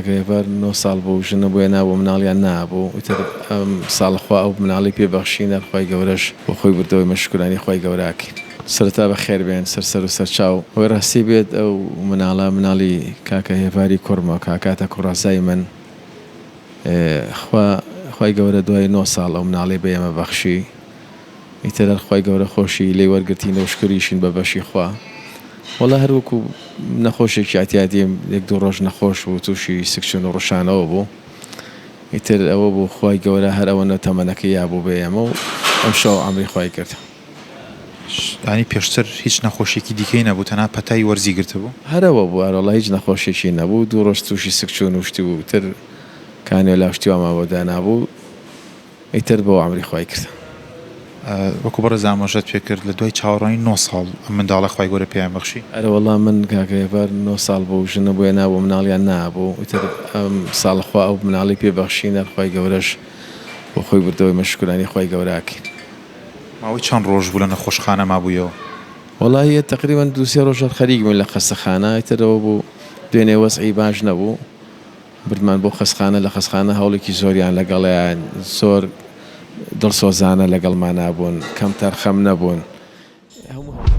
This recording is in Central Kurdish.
کاکە هێڤار نۆ ساڵ بوو ژنە بۆیە نابوو مناڵیان نابوو ئیتر ئەم ساڵە خوا ئەو مناڵی پێ بەخشین هەر خوای گەورەش بۆ خۆی بردەوەی مە شوکرانی خوای گەورە ئەکەین. سەرەتا بەخێر بێن سەر سەر و سەر چاو. ئەوەی ڕاستی بێت ئەو مناڵە مناڵی کاکە هێڤاری کوڕمە کاکاتە کوڕەزای من خوا خوای گەورە دوای نۆ ساڵ ئەو مناڵەی بە ئێمە بەخشی ئیتر هەر خوای گەورە خۆشی لێی وەرگرتین و شکریشین بە بەشی خوا وەڵا هەر وەکو نەخۆشێکی ئیعتیادیم یەک دوو ڕۆژ نەخۆش بوو تووشی سکچون و ڕشانەوە بوو ئیتر ئەوە بوو خوای گەورە هەر ئەوەنە تەمەنەکەی یابوو بە ئێمە و ئەمشەو عەمری خوای کرد. یانی پێشتر هیچ نەخۆشیەکی دیکەی نەبوو تەنها پەتای وەرزی گرتبوو؟ هەر ئەوە بوو ئەرەوەڵا هیچ نەخۆشیەکی نەبوو دوو ڕۆژ تووشی سکچون و شتی بوو ئیتر کانیۆلا و شتی وامان بۆ دانابوو. ئیتر بۆ عەمری خوای کرد. وەکو بەڕێز ئاماژەت پێ کرد لە دوای چاوەڕوانی نۆ ساڵ ئەم منداڵە خوای گەورە پێیان بەخشی. ئەرەوەڵا من کاکە هێڤار نۆ ساڵ بوو ژنە بۆیە نابوو مناڵیان نابوو ئیتر ئەم ساڵە خوا ئەو مناڵی پێ بەخشین هەر خوای گەورەش بۆ خۆی بردەوەی مە شوکرانی خوای گەورە ئەکەین. ماوەی چەند ڕۆژ بوو لە نەخۆشخانە مابوویەوە؟ وەڵایی تەقریبەن دوو سێ ڕۆژ هەر خەریک بووین لە خەستەخانە ئیتر ئەوە بوو دوێنێ وەزعی باش نەبوو بردمان بۆ خەستخانە لە خەستخانە هەوڵێکی زۆریان لەگەڵیان زۆر دڵسۆزانە لەگەڵمانا بوون کەم تەرخەم نەبوون هەموو.